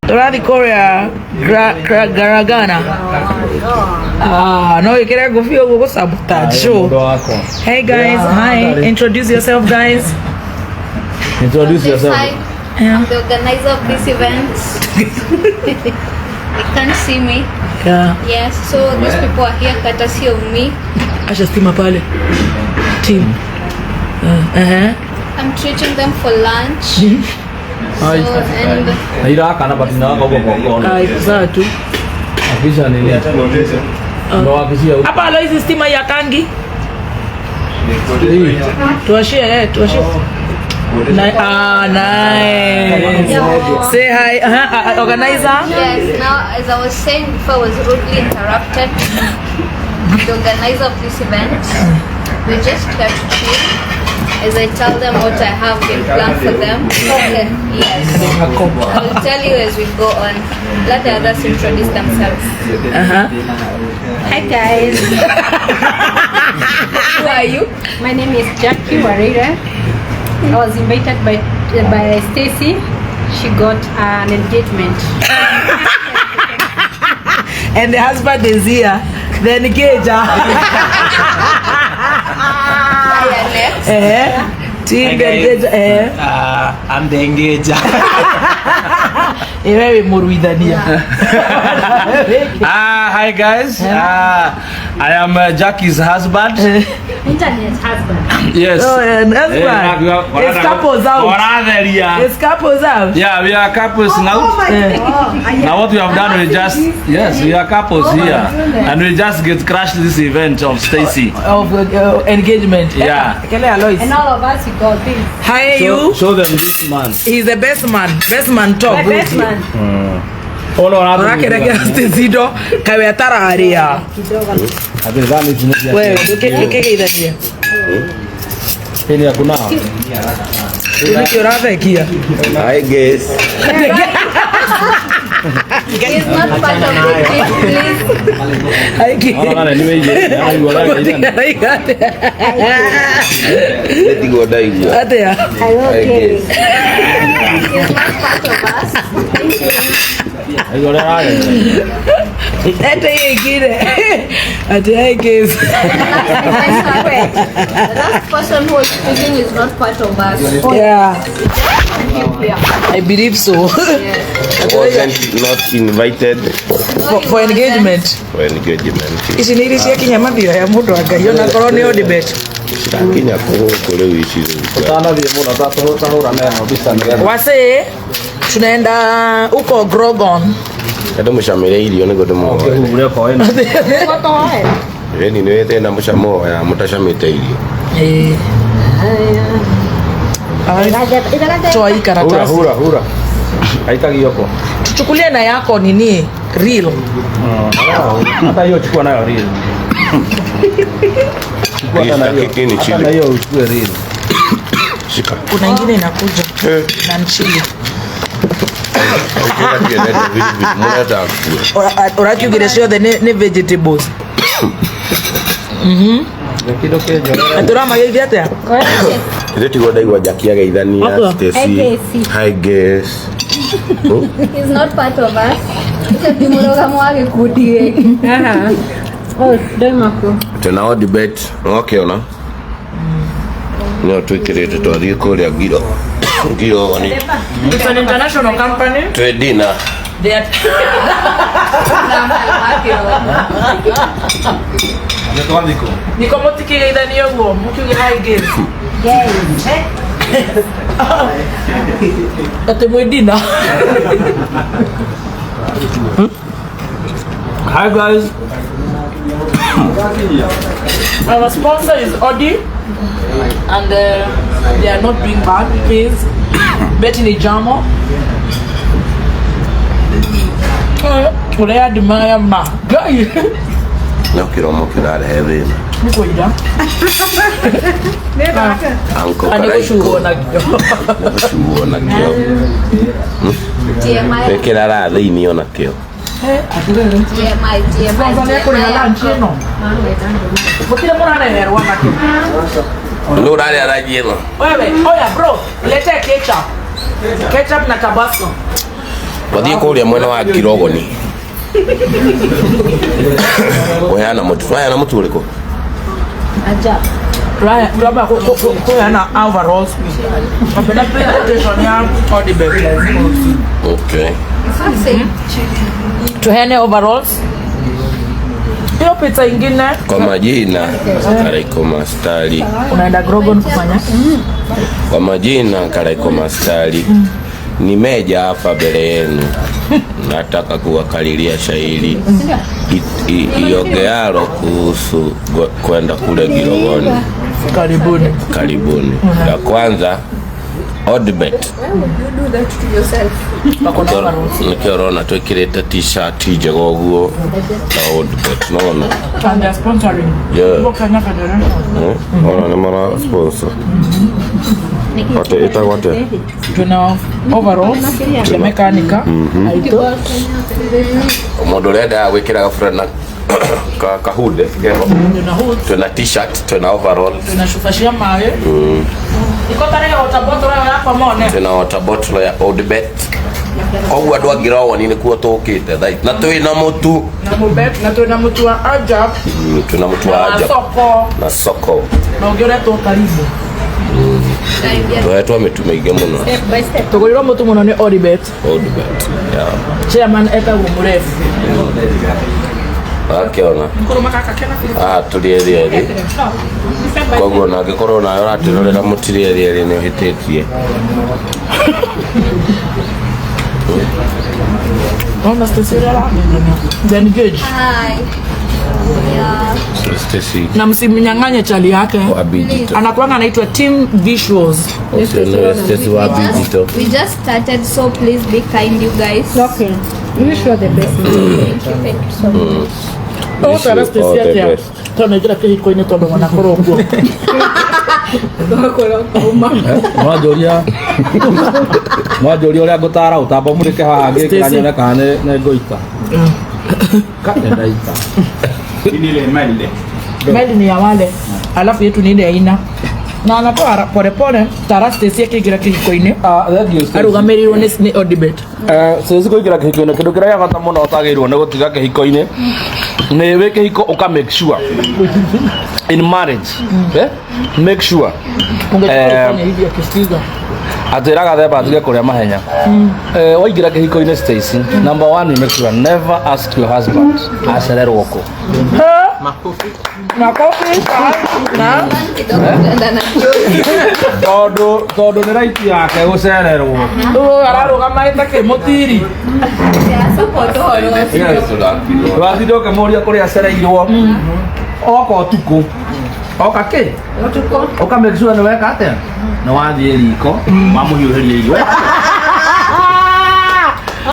Tũrathiĩ kũrĩa Garagana. Ah, no wĩkĩre ngũbia ũguo gũ sabotage show. Mũndũ wakwa. Hey guys, hi. Introduce yourself guys. Introduce yourself. Hi, I'm the organizer of this event. They can't see me. Yeah. Yes, so these people are here courtesy of me. Asha stima pale. Team. Uh-huh. I'm treating them for lunch. So, and Na irakana but inawaka huko kwa kona. Ai, sawa tu. Akisha nini? Ndo akishia huko. Hapa alo hizi stima ya kangi. Hii. Tuwashie, eh, tuwashie. Ah, nice. Say hi. Uh-huh. Organizer. yes, now as I was saying before, I was rudely interrupted. I'm the organizer of this event. We're just here to chill. As I tell them what I have in plan for them. Okay. Yes. I will tell you as we go on. Let the others introduce themselves. Uh-huh. Hi guys, Who are you? my name is Jackie Warira. I was invited by Stacy. She got an engagement. And the husband is here. Then Geja. Hiya, next. Eh. Team Hi, guys. Geja. Eh. I'm the engager. Ewe muruithania. Hi guys. I am Jackie's husband. Internet husband. Yes. Oh, and husband. It's couples out. Waratheria. It's couples out. Yeah, we are couples now. Eh. Now what we have done, we just yes, we are couples here, and we just get crashed this event of Stacy. Of engagement. Yeah. Kele Alois. And all of us, we got this. Hi you. Show them this man. He's the best man. Best man talk. My best man. Oh no, Ũrakerekera Stacy ndo kawe atararia. Wewe ndũkĩgeithanie. Hili ya kunawa. Nĩkĩ ũrathekia? Hi guys. He's not part of the team, please. Aiki. Ona nani niwe ile. Mũtigaraiga atĩa? Nĩtigwo ndaigua. Atĩa? Hi guys. He's not part of us. Thank you. Ete ingine. Ati hi guys. The last person who was speaking is not part of us. Yeah, Here. I believe so. Wasn't not invited For engagement. for engagement. Ici nĩ irio cia kinya mathioya ya mũndũ wa Ngai ona korwo nĩ odibet. Cirakinya kũgũkũ rĩu ici rĩu. Utanathiĩ mũno tahũra neno mbica nĩgetha. Wase tunaenda huko Grogon. Ndĩmũcamĩre irio nĩguo ndĩmuoe. Ũkĩhuhure okorwo ĩna. Ĩni nĩ wĩte na mũcamo ya mũtacamĩte irio. Eh. Toa hii Hura karatasi. hura hura. Haitagi huko. Tuchukulie na yako nini real. Hata hiyo chukua nayo real. Chukua hata na hiyo. Hii ni Hata chili. na hiyo uchukue real. Shika. Kuna ingine inakuja na nchili. Ũrakiugire ciothe nĩ vegetables. Kĩndũ kĩnjorere. Na tũramageithia atĩa? Ithe tiguo ndaigua Jackie ageithania Akwa. Stacy. Hi, Stacy. Hi guys. He's not part of us. Ũcio ti mũrũgamo wa gĩkundi gĩkĩ. Aha. Oh, ndoima kũ. Tena odibet nokĩona nĩyo twĩkĩrĩte twathiĩ kũrĩa ngiro ngiro ni It's an international company. twĩ dinner. They are Nĩ twathiĩ kũ? Niko mũtikĩgeithania ũguo mũkiuge hi guys. Atĩ mwĩ dinner. Hi guys. Our sponsor is Audi, and they are not doing bad. Please, Betty ni jamo. Ũrĩa admire ma. Ngai. No kĩromo kĩrarehe thĩna. Nĩ kũira. Anko Na nĩ Karaiko. gũcugwo nakĩo. Nĩ gũcugwo nakĩo. TMI, Wĩkĩra raha thĩinĩ onakĩo. Atĩrĩrĩ. TMI, TMI, Sponsor nĩ ekũrĩha lunch TMI. ĩno. Gũtirĩ mũrareherwo nakĩo. Nĩ ũrarĩa ranji ĩno. Wewe, oya bro, lete ketchup. Ketchup na Tabasco. Twathiĩ kũrĩa mwena wa Kirogoni kũheana mũtu. Twaheana mũtu ũrĩkũ? Turamba kuheana overalls. Napenda presentation ya Odibet. Okay. Tuheane overalls. Hiyo pizza ingine Kwa majina Karaiko Mastari. Unaenda Grogon kufanya? Kwa majina Karaiko Mastari. Nimeja hapa mbele yenu. Nataka kuwakariria shairi iogearo kuhusu kwenda kule Girogoni. Karibuni. Karibuni. La kwanza Odibet. Wako na overalls. Nikio rona twikirite t-shirt njega ũguo na Odibet nona. And they're sponsoring. Yeah. Football Kenya Federation. Ona nĩ mara sponsor. Ate ĩtagwo atĩa? Tuna overalls cia mekanika aitũ. Mũndũ ũrĩa endaga gwĩkĩra gaburana kahunde keho. Tuna hoods, Twĩna t-shirt, twĩna overall, tuna cuba cia maĩ. Iko tarĩ water bottle ĩyo yakwa mone. Twĩna water bottle ya Odibet. Koguo andũ a Ngirogoni nĩkuo tũkĩte thaa ici. Na twĩna mũtu. Na mũbet na twĩna mũtu wa Ajab Twĩna mũtu wa na Ajab soko na soko. Na ũngĩ ũretwo Karibu. Tũhetwo mĩtu mĩingĩ mũno. Step by step. Tũgũrirwo mũtu mũno nĩ Odibet. Odibet. Yeah. Chairman etagwo Mũrefu. Wakĩona. Kũrũma gaka kena Ah, tũrĩ erĩ erĩ. Koguo na angĩkorwo nawe ũratwĩrorera mũtirĩ erĩ erĩ nĩ ũhĩtĩtie. Ona Stacy ũrĩa aragegania. Then Gage. Hi. Yeah. Stacy Na msimnyang'anye chali yake. wa digital. Anakuanga anaitwa Team Visuals. Ũcio nĩwe Stacy wa digital. We just started, so please be kind, you guys. Okay. We wish you all the best. Thank you, thank you so much. Wish you Ũgũtwara Stacy all the atĩa? best. Tondũ naingĩra kĩhiko-inĩ tondũ wanakorwo kuo. Mwanjũria mwanjũria ũrĩa ngũtara ũtamba mũrĩke haha ngĩkĩra Stacy. nyone kana nĩ ngũita ka nĩ ndaita. Meli ni ya wale alafu yetu ni ile aina na anatoa polepole tara Stacy akĩingĩra kĩhiko-inĩ. Ah, thank you, Stacy. Arũgamĩrĩirwo nĩ Odibet. Stacy kũingĩra kĩhiko-inĩ kĩndũ kĩrĩa gĩa bata mũno ũtagĩrĩirwo nĩ gũtiga kĩhiko-inĩ nĩ wĩ kĩhiko ũka make sure in marriage, eh? Make sure Ungechukua ufanye hivi akisikiza. Atwĩraga themba atige kũrĩa mahenya. Waingĩra kĩhiko-inĩ, Stacy, number one, you make sure never ask your husband acererwo kũ. Makofi na Tondũ nĩ right yake gũcererwo. Ũyũ ararũgama ĩta kĩmũtiri. Watinda ũkĩmũria kũrĩa acereirwo oka ũtukũ oka kĩ ũka make sure nĩ weka atĩa nĩ wathiĩ riko wamũhiũhĩria irio.